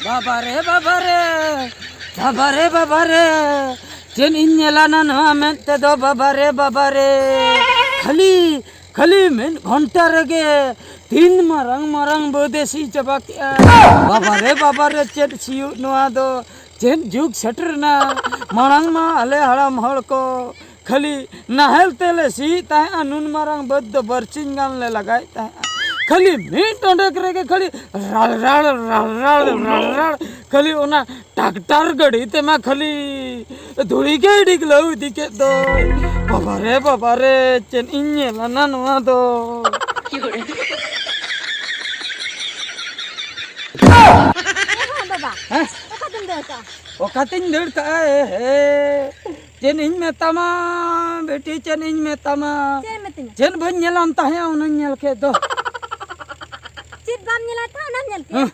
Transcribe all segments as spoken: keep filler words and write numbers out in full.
ᱵᱟᱵᱟᱨᱮ, ᱵᱟᱵᱟᱨᱮ, ᱵᱟᱵᱟᱨᱮ, ᱵᱟᱵᱟᱨᱮ, ᱪᱮᱫ ᱤᱧ ᱧᱮᱞᱟ ᱱᱟ ᱱᱚᱣᱟ ᱢᱮᱫ ᱛᱮᱫᱚ, ᱵᱟᱵᱟᱨᱮ, ᱵᱟᱵᱟᱨᱮ᱾ ᱠᱷᱟᱹᱞᱤ, ᱠᱷᱟᱹᱞᱤ ᱢᱤᱫ ᱜᱷᱚᱱᱴᱟ ᱨᱮᱜᱮ ᱛᱤᱱ ᱢᱟᱨᱟᱝ ᱢᱟᱨᱟᱝ ᱵᱟᱹᱫ ᱮ ᱥᱤ ᱪᱟᱵᱟ ᱠᱮᱜᱼᱟ᱾ ᱵᱟᱵᱟᱨᱮ, ᱵᱟᱵᱟᱨᱮ, ᱪᱮᱫ ᱥᱤᱭᱳᱜ ᱱᱚᱣᱟ ᱫᱚ, ᱪᱮᱫ ᱡᱩᱜᱽ ᱥᱮᱴᱮᱨ ᱮᱱᱟ? ᱢᱟᱲᱟᱝ ᱢᱟ ᱟᱞᱮ ᱦᱟᱲᱟᱢ ᱦᱚᱲ ᱠᱚ ᱠᱷᱟᱹᱞᱤ ᱱᱟᱦᱮᱞ ᱛᱮᱞᱮ ᱥᱤᱭᱮᱫ ᱛᱟᱦᱮᱸᱜᱼᱟ, ᱱᱩᱱ ᱢᱟᱨᱟᱝ ᱵᱟᱹᱫᱽ ᱫᱚ ᱵᱟᱨᱥᱤᱧ ᱜᱟᱱ ᱞᱮ ᱞᱟᱜᱟᱭᱮᱫ ᱛᱟᱦᱮᱸᱜᱼᱟ᱾ ᱠᱷᱟᱹᱞᱤ ᱢᱤᱫ ᱰᱚᱸᱰᱮᱠ ᱨᱮᱜᱮ ᱠᱷᱟᱹᱞᱤ ᱨᱟᱲ ᱨᱟᱲ, ᱨᱟᱲ ᱨᱟᱲ, ᱨᱟᱲ ᱨᱟᱲ, ᱠᱷᱟᱹᱞᱤ ᱚᱱᱟ ᱴᱨᱟᱠᱴᱟᱨ ᱜᱟᱹᱰᱤ ᱛᱮᱢᱟ ᱠᱷᱟᱹᱞᱤ ᱫᱷᱩᱲᱤ ᱜᱮᱭ ᱰᱤᱜᱽᱞᱟᱹᱣ ᱤᱫᱤ ᱠᱮᱫ ᱫᱚᱭ᱾ ᱵᱟᱵᱟ ᱨᱮ, ᱵᱟᱵᱟ ᱨᱮ, ᱪᱮᱫ ᱤᱧ ᱧᱮᱞ ᱟᱱᱟ ᱱᱚᱣᱟ ᱫᱚ᱾ ᱮ ᱦᱚᱸ ᱵᱟᱵᱟ, ᱦᱮᱸ? ᱚᱠᱟ ᱛᱮᱢ ᱫᱟᱹᱲ ᱠᱟᱜᱼᱟ? ᱚᱠᱟᱛᱤᱧ ᱫᱟᱹᱲ ᱠᱟᱜᱼᱟ, ᱮ ᱦᱮ᱾ ᱪᱮᱫ ᱤᱧ ᱢᱮᱛᱟᱢᱟ, ᱵᱤᱴᱤ, ᱪᱮᱫ ᱤᱧ ᱢᱮᱛᱟᱢᱟ? ᱪᱮᱫ ᱮᱢ ᱢᱮᱛᱟᱹᱧᱟ? ᱪᱮᱫ ᱵᱟᱹᱧ ᱧᱮᱞᱟᱢ ᱛᱟᱦᱮᱸᱜᱼᱟ, ᱚᱱᱟᱧ ᱧᱮᱞ ᱠᱮᱫ ᱫᱚ᱾ ᱪᱮᱫ ᱵᱟᱢ ᱧᱮᱞᱟ ᱛᱟᱦᱮᱸ, ᱚᱱᱟᱢ ᱧᱮᱞ ᱠᱮᱫᱟ? ᱦᱮᱸ᱾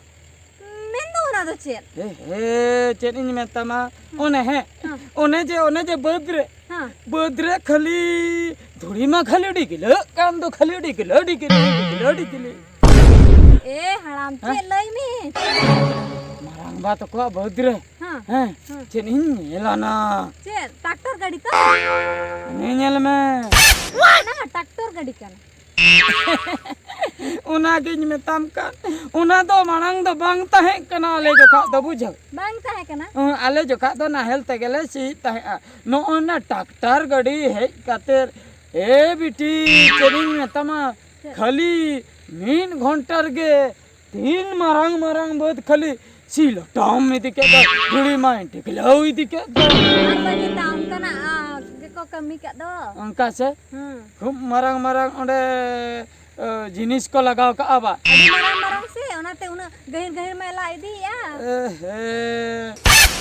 ᱢᱮᱱ ᱫᱚ ᱚᱱᱟ ᱫᱚ ᱪᱮᱫ? ᱮ ᱦᱮ, ᱪᱮᱫ ᱤᱧ ᱢᱮᱛᱟᱢᱟ? ᱦᱮᱸ᱾ ᱚᱱᱮ, ᱦᱮᱸ, ᱦᱮᱸ᱾ ᱚᱱᱮ ᱡᱮ, ᱚᱱᱮ ᱡᱮ ᱵᱟᱹᱫᱽ ᱨᱮ, ᱦᱮᱸ᱾ ᱵᱟᱹᱫᱽ ᱨᱮ ᱠᱷᱟᱹᱞᱤ ᱫᱷᱩᱲᱤ ᱢᱟ ᱠᱷᱟᱹᱞᱤ ᱰᱤᱜᱽᱞᱟᱹᱜ ᱠᱟᱱ ᱫᱚ, ᱠᱷᱟᱹᱞᱤ ᱰᱤᱜᱽᱞᱟᱹ, ᱰᱤᱜᱽᱞᱟᱹ, ᱰᱤᱜᱽᱞᱟᱹ, ᱰᱤᱜᱽᱞᱟᱹ᱾ ᱮ ᱦᱟᱲᱟᱢ, ᱦᱮᱸ? ᱪᱮᱫ ᱞᱟᱹᱭ ᱢᱮ? ᱢᱟᱨᱟᱝᱵᱟ ᱛᱟᱠᱚᱣᱟᱜ ᱵᱟᱹᱫᱽ ᱨᱮ, ᱦᱮᱸ᱾ ᱦᱮᱸ, ᱦᱮᱸ᱾ ᱪᱮᱫ ᱤᱧ ᱧᱮᱞᱟ ᱱᱟ? ᱪᱮᱫ? ᱴᱨᱟᱠᱴᱚᱨ ᱜᱟᱹᱰᱤ ᱛᱚ? ᱦᱟᱱᱮ ᱧᱮᱞ ᱢᱮ᱾ ᱚᱱᱟ ᱢᱟ ᱴᱨᱟᱠᱴᱚᱨ ᱜᱟᱹᱰᱤ ᱠᱟᱱᱟ᱾ ᱚᱱᱟᱜᱤᱧ ᱢᱮᱛᱟᱢ ᱠᱟᱱ, ᱚᱱᱟ ᱫᱚ ᱢᱟᱲᱟᱝ ᱫᱚ ᱵᱟᱝ ᱛᱟᱦᱮᱸ ᱠᱟᱱᱟ ᱟᱞᱮ ᱡᱚᱠᱷᱟᱜ ᱫᱚ, ᱵᱩᱡᱷᱟᱹᱣ᱾ ᱵᱟᱝ ᱛᱟᱦᱮᱸ ᱠᱟᱱᱟ? ᱦᱮᱸ, ᱟᱞᱮ ᱡᱚᱠᱷᱟᱜ ᱫᱚ ᱱᱟᱦᱮᱞ ᱛᱮᱜᱮ ᱞᱮ ᱥᱤᱭᱮᱫ ᱛᱟᱦᱮᱸᱜᱼᱟ᱾ ᱱᱚᱜᱼᱚᱭ ᱱᱟ ᱴᱨᱟᱠᱴᱟᱨ ᱜᱟᱹᱰᱤ ᱦᱮᱡ ᱠᱟᱛᱮ, ᱮ ᱵᱤᱴᱤ, ᱪᱮᱫ ᱤᱧ ᱢᱮᱛᱟᱢᱟ, ᱪᱮᱫ? ᱠᱷᱟᱹᱞᱤ ᱢᱤᱫ ᱜᱷᱚᱱᱴᱟ ᱨᱮᱜᱮ ᱛᱤᱱ ᱢᱟᱨᱟᱝ ᱢᱟᱨᱟᱝ ᱵᱟᱹᱫᱽ ᱠᱷᱟᱹᱞᱤ ᱥᱤ ᱞᱚᱴᱚᱢ ᱤᱫᱤ ᱠᱮᱫ ᱫᱚ, ᱫᱷᱩᱲᱤ ᱢᱟᱭ ᱰᱤᱜᱽᱞᱟᱹᱣ ᱤᱫᱤ ᱠᱮᱫ ᱫᱚ᱾ ᱟᱨ ᱵᱟᱝ ᱢᱮᱛᱟ, ᱚᱱᱠᱟᱱᱟᱜ, ᱟ, ᱜᱮᱠᱚ ᱠᱟᱹᱢᱤ ᱠᱟᱫ ᱫᱚ᱾ ᱚᱱᱠᱟ ᱥᱮ? ᱦᱩᱸ᱾ ᱠᱷᱩᱵ ᱢᱟᱨᱟᱝ ᱢᱟᱨᱟᱝ ᱚᱸᱰᱮ, ᱮ, ᱡᱤᱱᱤᱥ ᱠᱚ ᱞᱟᱜᱟᱣ ᱠᱟᱜᱼᱟ ᱵᱟ᱾ ᱟᱹᱰᱤ ᱢᱟᱨᱟᱝ ᱢᱟᱨᱟᱝ ᱥᱮ, ᱚᱱᱟᱛᱮ ᱩᱱᱟᱹᱜ ᱜᱟᱹᱦᱤᱨ ᱜᱟᱹᱦᱤᱨ ᱢᱟᱭ ᱞᱟ ᱤᱫᱤᱭᱮᱜᱼᱟ᱾ ᱮ ᱦᱮ᱾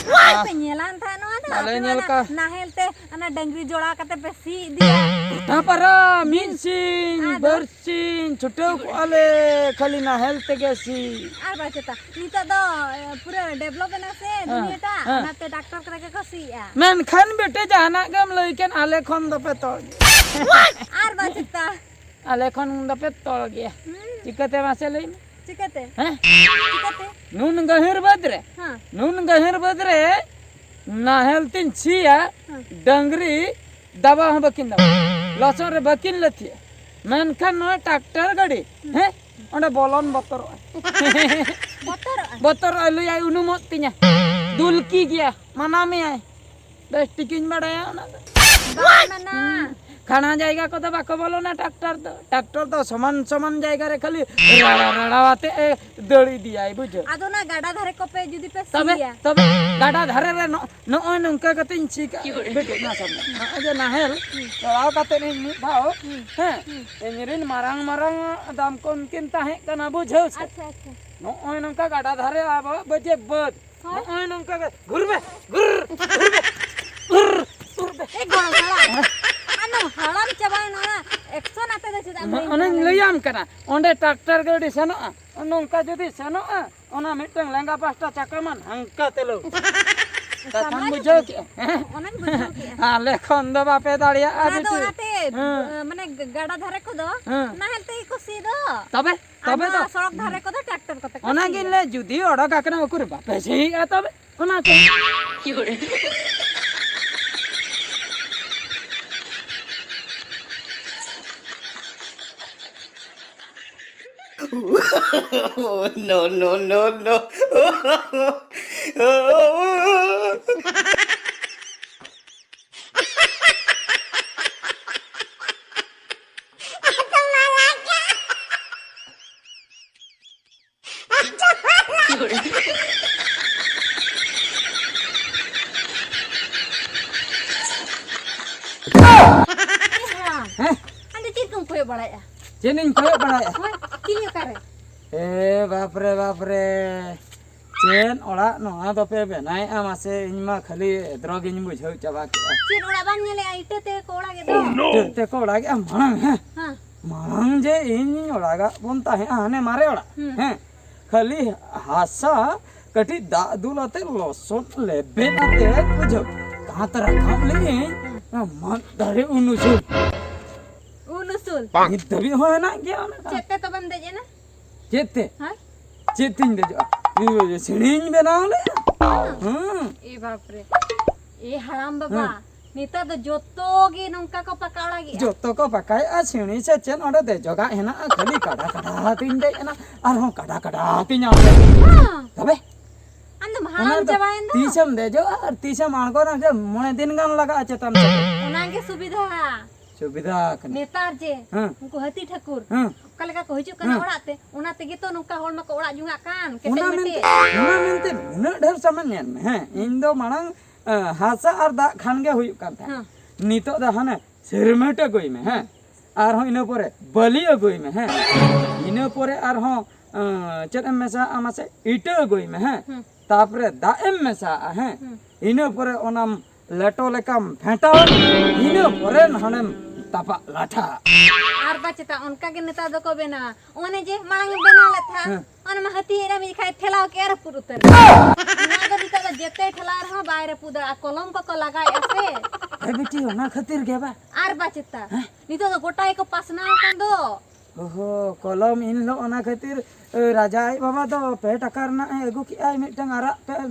ᱵᱟᱯᱮ ᱧᱮᱞᱟᱱ ᱛᱟᱦᱮᱸ ᱱᱚᱣᱟ ᱫᱚ? ᱵᱟᱞᱮ ᱟᱯᱮ ᱢᱟ ᱧᱮᱞ ᱚᱱᱟ ᱠᱟᱜ᱾ ᱱᱟᱦᱮᱞ ᱛᱮ ᱚᱱᱟ ᱰᱟᱹᱝᱨᱤ ᱡᱚᱲᱟᱣ ᱠᱟᱛᱮ ᱯᱮ ᱥᱤ ᱤᱫᱤᱭᱟ᱾ ᱜᱚᱴᱟ ᱯᱟᱨᱟ ᱢᱤᱫ ᱥᱤᱧ, ᱟᱫᱚ? ᱵᱟᱨ ᱥᱤᱧ ᱪᱷᱩᱴᱟᱹᱣ ᱠᱚᱜᱼᱟ ᱞᱮ ᱠᱷᱟᱹᱞᱤ ᱱᱟᱦᱮᱞ ᱛᱮᱜᱮ ᱥᱤ᱾ ᱟᱨ ᱵᱟᱪᱮᱛᱟ, ᱱᱤᱛᱚᱜ ᱫᱚ, ᱮ, ᱯᱩᱨᱟᱹ develop ᱮᱱᱟ ᱥᱮ ᱦᱮᱸ, ᱫᱩᱱᱤᱭᱟᱹᱴᱟᱜ, ᱦᱮᱸ᱾ ᱚᱱᱟᱛᱮ ᱴᱨᱟᱠᱴᱚᱨ ᱠᱚᱨᱮ ᱜᱮᱠᱚ ᱥᱤᱭᱮᱜᱼᱟ᱾ ᱢᱮᱱᱠᱷᱟᱱ ᱵᱤᱴᱤ, ᱡᱟᱦᱟᱱᱟᱜ ᱜᱮᱢ ᱞᱟᱹᱭ ᱠᱮᱫ, ᱟᱞᱮ ᱠᱷᱚᱱ ᱫᱚᱯᱮ ᱛᱚᱞ ᱜᱮᱭᱟ᱾ ᱟᱨ ᱵᱟᱪᱮᱛᱟ᱾ ᱟᱞᱮ ᱠᱷᱚᱱ ᱫᱚᱯᱮ ᱛᱚᱞ ᱜᱮᱭᱟ᱾ ᱦᱩᱸ᱾ ᱪᱤᱠᱟᱹᱛᱮ ᱢᱟᱥᱮ ᱞᱟᱹᱭ ᱢᱮ? ᱪᱤᱠᱟᱹᱛᱮ? ᱦᱮᱸ? ᱪᱤᱠᱟᱹᱛᱮ? ᱱᱩᱱ ᱜᱟᱹᱦᱤᱨ ᱵᱟᱹᱫᱽ ᱨᱮ, ᱦᱮᱸ᱾ ᱱᱩᱱ ᱜᱟᱹᱦᱤᱨ ᱵᱟᱹᱫᱽ ᱨᱮ ᱱᱟᱦᱮᱞ ᱛᱤᱧ ᱥᱤᱭᱟ, ᱦᱮᱸ᱾ ᱰᱟᱝᱨᱤ ᱫᱟᱵᱟ ᱦᱚᱸ ᱵᱟᱹᱠᱤᱱ ᱫᱟᱵᱟ᱾ ᱞᱚᱥᱚᱫ ᱨᱮ ᱵᱟᱹᱠᱤᱱ ᱞᱟᱹᱛᱷᱤᱭᱟ᱾ ᱢᱮᱱᱠᱷᱟᱱ ᱱᱚᱣᱟ ᱴᱨᱟᱠᱴᱟᱨ ᱜᱟᱹᱰᱤ, ᱦᱮᱸ, ᱚᱸᱰᱮ ᱵᱚᱞᱚᱱ ᱵᱚᱛᱚᱨᱚᱜᱼᱟ᱾ ᱵᱚᱛᱚᱨᱚᱜᱼᱟ? ᱵᱚᱛᱚᱨᱚᱜᱼᱟ, ᱞᱟᱹᱭᱟᱭ ᱩᱱᱩᱢᱚᱜ ᱛᱤᱧᱟ᱾ ᱫᱩᱞᱠᱤ ᱜᱮᱭᱟ, ᱢᱟᱱᱟ ᱢᱮᱭᱟᱭ᱾ ᱵᱮᱥ ᱴᱷᱤᱠᱤᱧ ᱵᱟᱲᱟᱭᱟ ᱚᱱᱟ ᱫᱚ᱾ ᱵᱟᱝ ᱢᱟᱱᱟ᱾ ᱦᱩᱸ᱾ ᱠᱷᱟᱲᱟ ᱡᱟᱭᱜᱟ ᱠᱚᱫᱚ ᱵᱟᱠᱚ ᱵᱚᱞᱚᱱᱟ ᱴᱨᱟᱠᱴᱟᱨ ᱫᱚ᱾ ᱴᱨᱟᱠᱴᱚᱨ ᱫᱚ ᱥᱚᱢᱟᱱ ᱥᱚᱢᱟᱱ ᱡᱟᱭᱜᱟ ᱨᱮ ᱠᱷᱟᱹᱞᱤ ᱨᱟᱲᱟ ᱨᱟᱲᱟ ᱟᱛᱮ ᱮ ᱫᱟᱹᱲ ᱤᱫᱤᱭᱟᱭ, ᱵᱩᱡᱷᱟᱹᱣ᱾ ᱟᱫᱚ ᱚᱱᱟ ᱜᱟᱰᱟ ᱫᱷᱟᱨᱮ ᱠᱚᱯᱮ ᱡᱩᱫᱤ ᱯᱮ ᱛᱚᱵᱮ, ᱥᱤᱭᱟ᱾ ᱛᱚᱵᱮ ᱜᱟᱰᱟ ᱫᱷᱟᱨᱮ ᱨᱮ ᱱᱚ-, ᱱᱚᱜᱼᱚᱭ ᱱᱚᱝᱠᱟ ᱠᱟᱛᱮᱧ ᱥᱤ ᱠᱟᱜᱼᱟ᱾ ᱵᱤᱴᱤ, ᱱᱟ ᱥᱟᱢᱱᱟ᱾ ᱱᱚᱜᱼᱚᱭ ᱡᱮ ᱱᱟᱦᱮᱞ ᱦᱩᱸ᱾ ᱪᱚᱲᱟᱣ ᱠᱟᱛᱮ ᱤᱧ ᱢᱤᱫ ᱫᱷᱟᱣ, ᱦᱩᱸ᱾ ᱦᱮᱸ, ᱦᱩᱸ᱾ ᱤᱧ ᱨᱮᱱ ᱢᱟᱨᱟᱝ ᱢᱟᱨᱟᱝ ᱫᱟᱢ ᱠᱚ ᱩᱱᱠᱤᱱ ᱛᱟᱦᱮᱸ ᱠᱟᱱᱟ, ᱵᱩᱡᱷᱟᱹᱣ ᱥᱮ? ᱟᱪᱪᱷᱟ, ᱟᱪᱪᱷᱟ᱾ ᱱᱚᱜᱼᱚᱭ ᱱᱚᱝᱠᱟ ᱜᱟᱰᱟ ᱫᱷᱟᱨᱮ ᱟᱵᱚᱣᱟᱜ ᱵᱟᱡᱮ ᱵᱟᱹᱫᱽ᱾ ᱦᱳᱭ᱾ ᱱᱚᱜᱼᱚᱭ ᱱᱚᱝᱠᱟ ᱜᱮ, ᱜᱷᱩᱨ ᱵᱮ, ᱜᱷᱩᱨ, ᱜᱷᱩᱨ ᱵᱮ, ᱜᱷᱩᱨ, ᱜᱷᱩᱨ ᱵᱮ᱾ ᱮ ᱜᱚᱲᱚᱢ ᱦᱟᱲᱟᱢ, ᱟᱢ ᱫᱚᱢ ᱦᱟᱲᱟᱢ ᱪᱟᱵᱟᱭᱮᱱᱟ, ᱚᱱᱟ action ᱟᱛᱮ ᱫᱚ ᱪᱮᱫᱟᱜ ᱮᱢ ᱞᱟᱹᱭ ᱚᱱᱟᱧ ᱠᱟᱱᱟ? ᱞᱟᱹᱭᱟᱢ ᱠᱟᱱᱟ, ᱚᱸᱰᱮ ᱴᱨᱟᱠᱴᱟᱨ ᱜᱟᱹᱰᱤ ᱥᱮᱱᱚᱜᱼᱟ, ᱱᱚᱝᱠᱟ ᱡᱩᱫᱤ ᱥᱮᱱᱚᱜᱼᱟ, ᱚᱱᱟ ᱢᱤᱫᱴᱟᱝ ᱞᱮᱸᱜᱟ ᱯᱟᱦᱴᱟ ᱪᱟᱠᱟ ᱢᱟ ᱦᱟᱝᱠᱟ ᱛᱮ ᱞᱟᱹᱣ᱾ ᱠᱟᱛᱷᱟᱢ ᱥᱟᱢᱱᱟ ᱵᱩᱡᱷᱟᱹᱣ ᱪᱟᱠᱟ᱾ ᱠᱮᱜᱼᱟ? ᱚᱱᱟᱧ ᱵᱩᱡᱷᱟᱹᱣ ᱠᱮᱜᱼᱟ᱾ ᱟᱞᱮ ᱠᱷᱚᱱ ᱫᱚ ᱵᱟᱯᱮ ᱫᱟᱲᱮᱭᱟᱜᱼᱟ, ᱚᱱᱟ ᱫᱚ ᱵᱤᱴᱤ᱾ ᱚᱱᱟᱛᱮ, ᱦᱮᱸ᱾ ᱢᱟᱱᱮ ᱜᱟᱰᱟ ᱫᱷᱟᱨᱮ ᱠᱚᱫᱚ ᱦᱮᱸ᱾ ᱱᱟᱦᱮᱞ ᱛᱮᱜᱮ ᱠᱚ ᱥᱤ ᱫᱚ᱾ ᱛᱚᱵᱮ? ᱟᱨ ᱛᱚᱵᱮ ᱱᱚᱣᱟ ᱫᱚ᱾ ᱥᱚᱲᱚᱠ ᱫᱷᱟᱨᱮ ᱠᱚᱫᱚ ᱴᱨᱟᱠᱴᱟᱨ ᱠᱚᱛᱮ ᱠᱚ ᱚᱱᱟᱜᱤᱧ ᱥᱤᱭᱟ᱾ ᱞᱟᱹᱭᱟ, ᱡᱩᱫᱤ ᱚᱰᱚᱠ ᱟᱠᱟᱱᱟ, ᱩᱠᱩᱨ ᱵᱟᱯᱮ ᱥᱤᱭᱮᱜᱼᱟ ᱛᱚᱵᱮ? ᱚᱱᱟᱛᱮ᱾ No, no, no, no. ᱦᱮᱸ? ᱟᱫᱚ ᱪᱮᱫ ᱠᱚᱢ ᱠᱚᱭᱚᱜ ᱵᱟᱲᱟᱭᱮᱫᱼᱟ? ᱪᱮᱫ ᱤᱧ ᱠᱚᱭᱚᱜ ᱵᱟᱲᱟᱭᱮᱫᱼᱟ? ᱦᱳᱭ, ᱪᱤᱞᱤ ᱚᱠᱟᱨᱮ? ᱮ ᱵᱟᱯ ᱨᱮ, ᱵᱟᱯ ᱨᱮ᱾ ᱪᱮᱫ ᱚᱲᱟᱜ ᱱᱚᱣᱟ ᱫᱚᱯᱮ ᱵᱮᱱᱟᱣᱮᱫᱼᱟ ᱢᱟᱥᱮ? ᱤᱧ ᱢᱟ ᱠᱷᱟᱹᱞᱤ ᱮᱫᱽᱨᱚ ᱜᱤᱧ ᱵᱩᱡᱷᱟᱹᱣ ᱪᱟᱵᱟ ᱠᱮᱫᱼᱟ᱾ ᱪᱮᱫ ᱚᱲᱟᱜ ᱵᱟᱢ ᱧᱮᱞᱮᱫᱼᱟ? ᱤᱴᱟᱹ ᱛᱮᱜᱮ ᱠᱚ ᱚᱲᱟᱜ ᱮᱫ ᱫᱚ᱾ ᱤᱴᱟᱹ ᱛᱮᱠᱚ ᱚᱲᱟᱜᱮᱫᱼᱟ ᱢᱟᱲᱟᱝ, ᱦᱮᱸ? ᱦᱮᱸ᱾ ᱢᱟᱲᱟᱝ ᱡᱮ ᱤᱧ ᱚᱲᱟᱜᱟᱜ ᱵᱚᱱ ᱛᱟᱦᱮᱸᱜᱼᱟ ᱦᱟᱱᱮ ᱢᱟᱨᱮ ᱚᱲᱟᱜ, ᱦᱩᱸ᱾ ᱦᱮᱸ? ᱠᱷᱟᱹᱞᱤ ᱦᱟᱥᱟ ᱠᱟᱹᱴᱤᱡ ᱫᱟᱜ ᱫᱩᱞ ᱟᱛᱮ ᱞᱚᱥᱚᱫ ᱞᱮᱵᱮᱫ ᱟᱛᱮ ᱵᱩᱡᱷᱟᱹᱣ᱾ ᱠᱟᱸᱛ ᱨᱟᱠᱟᱵ ᱞᱮᱜᱼᱟᱹᱧ, ᱦᱩᱸ᱾ ᱚᱱᱟ ᱢᱟᱫ ᱫᱟᱨᱮ ᱩᱱ ᱩᱥᱩᱞ᱾ ᱩᱱ ᱩᱥᱩᱞ? ᱱᱤᱛ ᱫᱷᱟᱹᱵᱤᱡ ᱦᱚᱸ ᱦᱮᱱᱟᱜ ᱜᱮᱭᱟ ᱚᱱᱟ ᱠᱟᱸᱛ᱾ ᱪᱮᱫ ᱛᱮ ᱛᱚᱵᱮᱢ ᱫᱮᱡ ᱮᱱᱟ? ᱪᱮᱫ ᱛᱮ? ᱦᱮᱸ? ᱪᱮᱫ ᱛᱤᱧ ᱫᱮᱡᱚᱜᱼᱟ? ᱤᱭᱟᱹ, ᱥᱤᱲᱤᱧ ᱵᱮᱱᱟᱣ ᱞᱮᱜᱼᱟ᱾ ᱦᱮᱸ᱾ ᱮ ᱵᱟᱯ ᱨᱮ᱾ ᱮ ᱦᱟᱲᱟᱢ ᱵᱟᱵᱟ, ᱦᱮᱸ᱾ ᱱᱮᱛᱟᱨ ᱫᱚ ᱡᱚᱛᱚ ᱜᱮ ᱱᱚᱝᱠᱟ ᱠᱚ ᱯᱟᱠᱟ ᱚᱲᱟᱜᱮᱜᱼᱟ᱾ ᱡᱚᱛᱚ ᱠᱚ ᱯᱟᱠᱟᱭᱮᱜᱼᱟ, ᱥᱤᱲᱤ ᱥᱮ ᱪᱮᱫ ᱚᱸᱰᱮ ᱫᱮᱡᱚᱜᱟᱜ ᱦᱮᱱᱟᱜᱼᱟ, ᱠᱷᱟᱹᱞᱤ ᱠᱟᱰᱟ ᱠᱟᱰᱟ ᱛᱤᱧ ᱫᱮᱡ ᱮᱱᱟ, ᱟᱨᱦᱚᱸ ᱠᱟᱰᱟ ᱠᱟᱰᱟ ᱛᱤᱧ ᱟᱬᱜᱚ᱾ ᱦᱮᱸ᱾ ᱛᱚᱵᱮ? ᱟᱢ ᱫᱚᱢ ᱚᱱᱟ ᱦᱟᱲᱟᱢ ᱫᱚ ᱪᱟᱵᱟᱭᱮᱱ ᱫᱚ᱾ ᱛᱤᱥᱮᱢ ᱫᱮᱡᱚᱜᱼᱟ ᱟᱨ ᱛᱤᱥᱮᱢ ᱟᱬᱜᱚᱱᱟ, ᱡᱮ ᱢᱚᱬᱮ ᱫᱤᱱ ᱜᱟᱱ ᱞᱟᱜᱟᱜᱼᱟ ᱪᱮᱛᱟᱱ ᱥᱮᱫ᱾ ᱚᱱᱟᱜᱮ ᱥᱩᱵᱤᱫᱷᱟ᱾ ᱥᱩᱵᱤᱫᱷᱟ ᱠᱟᱱᱟ᱾ ᱱᱮᱛᱟᱨ ᱡᱮ ᱦᱮᱸ᱾ ᱩᱱᱠᱩ ᱦᱟᱹᱛᱤ ᱴᱷᱟᱹᱠᱩᱨ ᱦᱮᱸ᱾ ᱚᱠᱟ ᱞᱮᱠᱟ ᱠᱚ ᱦᱤᱡᱩᱜ ᱠᱟᱱᱟ ᱦᱮᱸ᱾ ᱚᱲᱟᱜ ᱛᱮ, ᱚᱱᱟ ᱛᱮᱜᱮ ᱛᱚ ᱱᱚᱝᱠᱟ ᱦᱚᱲ ᱢᱟᱠᱚ ᱚᱲᱟᱜ ᱡᱚᱝᱟᱜ ᱠᱟᱱ, ᱠᱮᱴᱮᱡ ᱚᱱᱟ ᱢᱮᱱᱛᱮ, ᱢᱮᱴᱮᱡ᱾ ᱚᱱᱟ ᱢᱮᱱᱛᱮ ᱩᱱᱟᱹᱜ ᱰᱷᱮᱨ ᱥᱟᱢᱟᱱ ᱧᱮᱞ ᱢᱮ, ᱦᱮᱸ, ᱤᱧ ᱫᱚ ᱢᱟᱲᱟᱝ, ᱮ, ᱦᱟᱥᱟ ᱟᱨ ᱫᱟᱜ ᱠᱷᱟᱱ ᱜᱮ ᱦᱩᱭᱩᱜ ᱠᱟᱱ ᱛᱟᱦᱮᱸᱫ᱾ ᱦᱮᱸ᱾ ᱱᱤᱛᱚᱜ ᱫᱚ ᱦᱟᱱᱮ ᱥᱤᱨᱢᱤᱴ ᱟᱹᱜᱩᱭ ᱢᱮ, ᱦᱮᱸ, ᱟᱨᱦᱚᱸ ᱤᱱᱟᱹ ᱯᱚᱨᱮ ᱵᱟᱹᱞᱤ ᱟᱹᱜᱩᱭ ᱢᱮ, ᱦᱮᱸ, ᱤᱱᱟᱹ ᱯᱚᱨᱮ ᱟᱨᱦᱚᱸ, ᱮ, ᱪᱮᱫ ᱮᱢ ᱢᱮᱥᱟᱜᱼᱟ ᱢᱟᱥᱮ, ᱤᱴᱟᱹ ᱟᱹᱜᱩᱭ ᱢᱮ, ᱦᱮᱸ, ᱦᱮᱸ᱾ ᱛᱟᱯᱚᱨᱮ ᱫᱟᱜ ᱮᱢ ᱢᱮᱥᱟᱜᱼᱟ, ᱦᱮᱸ, ᱦᱮᱸ᱾ ᱤᱱᱟᱹ ᱯᱚᱨᱮ ᱚᱱᱟᱢ ᱞᱮᱴᱚ ᱞᱮᱠᱟᱢ ᱯᱷᱮᱸᱴᱟᱣᱟ, ᱤᱱᱟᱹ ᱯᱚᱨᱮ ᱦᱟᱱᱮᱢ ᱛᱟᱯᱟᱜ ᱞᱟᱴᱷᱟ᱾ ᱟᱨ ᱵᱟ ᱪᱮᱛᱟ ᱚᱱᱠᱟ ᱜᱮ ᱱᱮᱛᱟᱨ ᱫᱚᱠᱚ ᱵᱮᱱᱟᱣᱟ᱾ ᱚᱱᱮ ᱡᱮ ᱢᱟᱲᱟᱝ ᱮᱢ ᱵᱮᱱᱟᱣ ᱞᱮᱫ ᱛᱟᱦᱮᱸᱫ, ᱦᱮᱸ᱾ ᱚᱱᱟ ᱢᱟ ᱦᱟᱹᱛᱤ ᱦᱮᱡ ᱮᱱᱟ, ᱢᱤᱫ ᱡᱚᱠᱷᱟᱡ ᱴᱷᱮᱞᱟᱣ ᱠᱮᱫ ᱟᱨ ᱨᱟᱹᱯᱩᱫ ᱩᱛᱟᱹᱨ ᱮᱱᱟ᱾ ᱚᱱᱟ ᱫᱚ ᱱᱤᱛᱚᱜ ᱫᱚ ᱡᱮᱛᱮ ᱴᱷᱮᱞᱟᱣ ᱨᱮᱦᱚᱸ ᱵᱟᱭ ᱨᱟᱹᱯᱩᱫ ᱫᱟᱲᱮᱭᱟᱜᱼᱟ, ᱠᱚᱞᱚᱢ ᱠᱚᱠᱚ ᱞᱟᱜᱟᱣᱮᱫᱼᱟ ᱥᱮ᱾ ᱦᱮᱸ ᱵᱤᱴᱤ, ᱚᱱᱟ ᱠᱷᱟᱹᱛᱤᱨ ᱜᱮ ᱵᱟ᱾ ᱟᱨ ᱵᱟ ᱪᱮᱛᱟ, ᱦᱮᱸ? ᱱᱤᱛᱚᱜ ᱫᱚ ᱜᱚᱴᱟ ᱜᱮᱠᱚ ᱯᱟᱥᱱᱟᱣ ᱟᱠᱟᱱ ᱫᱚ᱾ ᱚᱦᱚ, ᱠᱚᱞᱚᱢ ᱤᱱ ᱦᱤᱞᱳᱜ ᱚᱱᱟ ᱠᱷᱟᱹᱛᱤᱨ, ᱮ, ᱨᱟᱡᱟ ᱟᱡ ᱵᱟᱵᱟ ᱫᱚ ᱯᱮ ᱴᱟᱠᱟ ᱨᱮᱱᱟᱜ ᱮ ᱟᱹᱜᱩ ᱠᱮᱜᱼᱟᱭ ᱢᱤᱫᱴᱟᱝ ᱟᱨᱟᱜ ᱯᱮᱱ᱾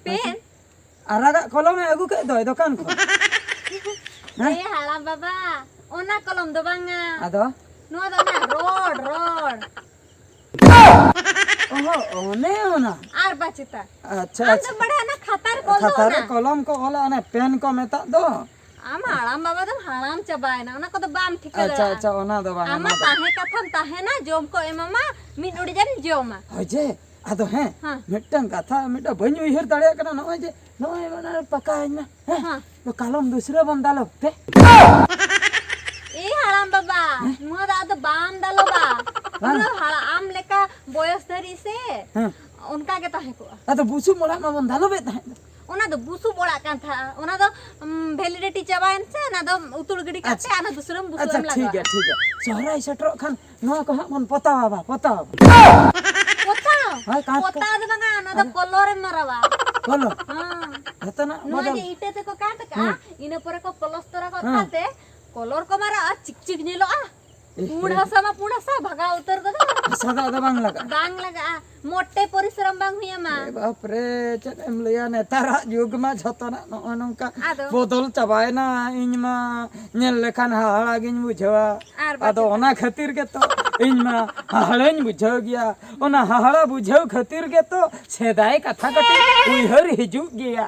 ᱯᱮᱱ? ᱟᱨᱟᱜᱟᱜ ᱠᱚᱞᱚᱢ ᱮ ᱟᱹᱜᱩ ᱠᱮᱫ ᱫᱚᱭ ᱫᱚᱠᱟᱱ ᱠᱷᱚᱱ᱾ ᱦᱮᱸ? ᱮ ᱦᱟᱲᱟᱢ ᱵᱟᱵᱟ, ᱚᱱᱟ ᱠᱚᱞᱚᱢ ᱫᱚ ᱵᱟᱝᱟ᱾ ᱟᱫᱚ? ᱱᱚᱣᱟ ᱫᱚ ᱚᱱᱟ ᱨᱚᱲ, ᱨᱚᱲ᱾ ᱚᱦᱚ, ᱚᱱᱮ ᱚᱱᱟ᱾ ᱟᱨ ᱵᱟ ᱪᱮᱛᱟ᱾ ᱟᱪᱪᱷᱟ, ᱟᱢ ᱟᱪᱪᱷᱟ᱾ ᱫᱚᱢ ᱵᱟᱲᱟᱭᱟ ᱚᱱᱟ ᱠᱷᱟᱛᱟ ᱨᱮ ᱠᱚᱞ ᱫᱚ ᱠᱷᱟᱛᱟ ᱨᱮ ᱚᱱᱟ? ᱠᱚᱞᱚᱢ ᱠᱚ ᱚᱞᱟ, ᱚᱱᱮ ᱯᱮᱱ ᱠᱚ ᱢᱮᱛᱟᱜ ᱫᱚ᱾ ᱟᱢ ᱦᱟᱲᱟᱢ ᱵᱟᱵᱟ ᱫᱚᱢ ᱦᱟᱲᱟᱢ ᱪᱟᱵᱟᱭᱮᱱᱟ, ᱚᱱᱟ ᱠᱚᱫᱚ ᱵᱟᱢ ᱴᱷᱤᱠᱟᱹ ᱟᱪᱪᱷᱟ, ᱫᱟᱲᱮᱭᱟᱜᱼᱟ᱾ ᱟᱪᱪᱷᱟ, ᱚᱱᱟ ᱫᱚ ᱵᱟᱝ, ᱟᱢ ᱚᱱᱟ ᱢᱟ ᱫᱚ ᱛᱟᱦᱮᱸ ᱠᱟᱛᱷᱟᱢ ᱛᱟᱦᱮᱱᱟ, ᱡᱚᱢ ᱠᱚ ᱮᱢᱟᱢᱟ, ᱢᱤᱫ ᱩᱰᱤᱡ ᱮᱢ ᱡᱚᱢᱟ᱾ ᱦᱳᱭ ᱡᱮ, ᱟᱫᱚ ᱦᱮᱸ, ᱦᱮᱸ᱾ ᱢᱤᱫᱴᱟᱝ ᱠᱟᱛᱷᱟ, ᱢᱤᱫᱴᱟᱝ ᱵᱟᱹᱧ ᱩᱭᱦᱟᱹᱨ ᱫᱟᱲᱮᱭᱟᱜ ᱠᱟᱱᱟ, ᱱᱚᱜᱼᱚᱭ ᱡᱮ, ᱱᱚᱜᱼᱚᱭ ᱚᱱᱟ ᱯᱟᱠᱟᱭᱮᱱᱟ, ᱦᱮᱸ? ᱦᱮᱸ᱾ ᱠᱟᱞᱚᱢ ᱫᱩᱥᱨᱟᱹ ᱵᱚᱱ ᱫᱟᱞᱚᱵ ᱛᱮ᱾ ᱮ ᱦᱟᱲᱟᱢ ᱵᱟᱵᱟ, ᱦᱮᱸ? ᱱᱚᱣᱟ ᱫᱚ ᱟᱫᱚ ᱵᱟᱢ ᱫᱟᱞᱚᱵᱟ᱾ ᱵᱟᱝ᱾ ᱯᱩᱨᱟᱹ ᱦᱟᱲᱟᱢ ᱞᱮᱠᱟ ᱵᱚᱭᱚᱥ ᱫᱷᱟᱹᱨᱤᱡ ᱥᱮ, ᱦᱮᱸ᱾ ᱚᱱᱠᱟ ᱜᱮ ᱛᱟᱦᱮᱸ ᱠᱚᱜᱼᱟ᱾ ᱟᱫᱚ ᱵᱩᱥᱩᱵ ᱚᱲᱟᱜ ᱢᱟᱵᱚᱱ ᱫᱟᱞᱚᱵᱮᱫ ᱛᱟᱦᱮᱸᱫ ᱫᱚ᱾ ᱚᱱᱟ ᱫᱚ ᱵᱩᱥᱩᱵ ᱚᱲᱟᱜ ᱠᱟᱱ ᱛᱟᱦᱮᱸᱫ, ᱚᱱᱟ ᱫᱚ, ᱩᱢ, validity ᱪᱟᱵᱟᱭᱮᱱ ᱥᱮ, ᱚᱱᱟ ᱫᱚ ᱩᱛᱩᱲ ᱜᱤᱰᱤ ᱠᱟᱜ ᱛᱮ, ᱟᱪᱪᱷᱟ᱾ ᱟᱨ ᱚᱱᱟ ᱫᱩᱥᱨᱟᱹᱢ ᱵᱩᱥᱩᱵ ᱟᱪᱪᱷᱟ, ᱮᱢ ᱴᱷᱤᱠ ᱞᱟᱜᱟᱣᱟ᱾ ᱜᱮᱭᱟ, ᱴᱷᱤᱠ ᱜᱮᱭᱟ᱾ ᱥᱚᱦᱨᱟᱭ ᱥᱮᱴᱮᱨᱚᱜ ᱠᱷᱟᱱ ᱱᱚᱣᱟ ᱠᱚ ᱦᱟᱸᱜ ᱵᱚᱱ ᱯᱚᱛᱟᱣᱟ ᱵᱟ, ᱯᱚᱛᱟᱣᱟ ᱵᱚᱱ᱾ ᱯᱚᱛᱟᱣ? ᱦᱳᱭ, ᱠᱟᱸᱛ ᱠᱚ᱾ ᱯᱚᱛᱟᱣ ᱫᱚ ᱵᱟᱝᱟ, ᱚᱱᱟ ᱫᱚ ᱟᱫᱚ? ᱠᱚᱞᱚᱨ ᱮᱢ ᱢᱟᱨᱟᱣᱟ᱾ ᱠᱚᱞᱚᱨ? ᱦᱮᱸ᱾ ᱡᱚᱛᱚᱱᱟᱜ ᱱᱚᱣᱟ ᱵᱚᱫᱚᱞ᱾ ᱡᱮ ᱤᱴᱟᱹ ᱛᱮᱠᱚ ᱠᱟᱸᱛ ᱠᱟᱜᱼᱟ, ᱦᱮᱸ᱾ ᱤᱱᱟᱹ ᱯᱚᱨᱮ ᱠᱚ ᱯᱞᱚᱥᱴᱚᱨᱟ ᱠᱚ ᱦᱮᱸ᱾ ᱠᱟᱸᱛ ᱛᱮ, ᱠᱚᱞᱚᱨ ᱠᱚ ᱢᱟᱨᱟᱣᱟ, ᱪᱤᱠ ᱪᱤᱠ ᱧᱮᱞᱚᱜᱼᱟ᱾ ᱯᱩᱸᱰ ᱦᱟᱥᱟ ᱢᱟ ᱯᱩᱸᱰ ᱦᱟᱥᱟ, ᱵᱷᱟᱜᱟᱣ ᱩᱛᱟᱹᱨ ᱜᱚᱫᱚᱜ᱾ ᱦᱟᱥᱟ ᱫᱚ ᱟᱫᱚ ᱵᱟᱝ ᱞᱟᱜᱟᱜᱼᱟ᱾ ᱵᱟᱝ ᱞᱟᱜᱟᱜᱼᱟ, ᱢᱚᱴᱮ ᱯᱚᱨᱤᱥᱨᱚᱢ ᱵᱟᱝ ᱦᱩᱭ ᱟᱢᱟ᱾ ᱮ ᱵᱟᱯ ᱨᱮ, ᱪᱮᱫ ᱮᱢ ᱞᱟᱹᱭᱟ, ᱱᱮᱛᱟᱨᱟᱜ ᱡᱩᱜᱽ ᱢᱟ ᱡᱷᱚᱛᱚᱱᱟᱜ ᱱᱚᱜᱼᱚ ᱱᱚᱝᱠᱟ ᱟᱫᱚ? ᱵᱚᱫᱚᱞ ᱪᱟᱵᱟᱭᱮᱱᱟ᱾ ᱤᱧ ᱢᱟ ᱧᱮᱞ ᱞᱮᱠᱷᱟᱱ ᱦᱟᱦᱟᱲᱟ ᱜᱤᱧ ᱵᱩᱡᱷᱟᱹᱣᱟ᱾ ᱟᱨ ᱵᱟᱝ ᱟᱫᱚ ᱪᱮᱫ? ᱚᱱᱟ ᱠᱷᱟᱹᱛᱤᱨ ᱜᱮᱛᱚ ᱤᱧ ᱢᱟ ᱦᱟᱦᱟᱲᱟᱧ ᱵᱩᱡᱷᱟᱹᱣ ᱜᱮᱭᱟ᱾ ᱚᱱᱟ ᱦᱟᱦᱟᱲᱟ ᱵᱩᱡᱷᱟᱹᱣ ᱠᱷᱟᱹᱛᱤᱨ ᱜᱮᱛᱚ ᱥᱮᱫᱟᱭ ᱠᱟᱛᱷᱟ ᱠᱟᱹᱴᱤᱡ ᱩᱭᱦᱟᱹᱨ ᱦᱤᱡᱩᱜ ᱜᱮᱭᱟ᱾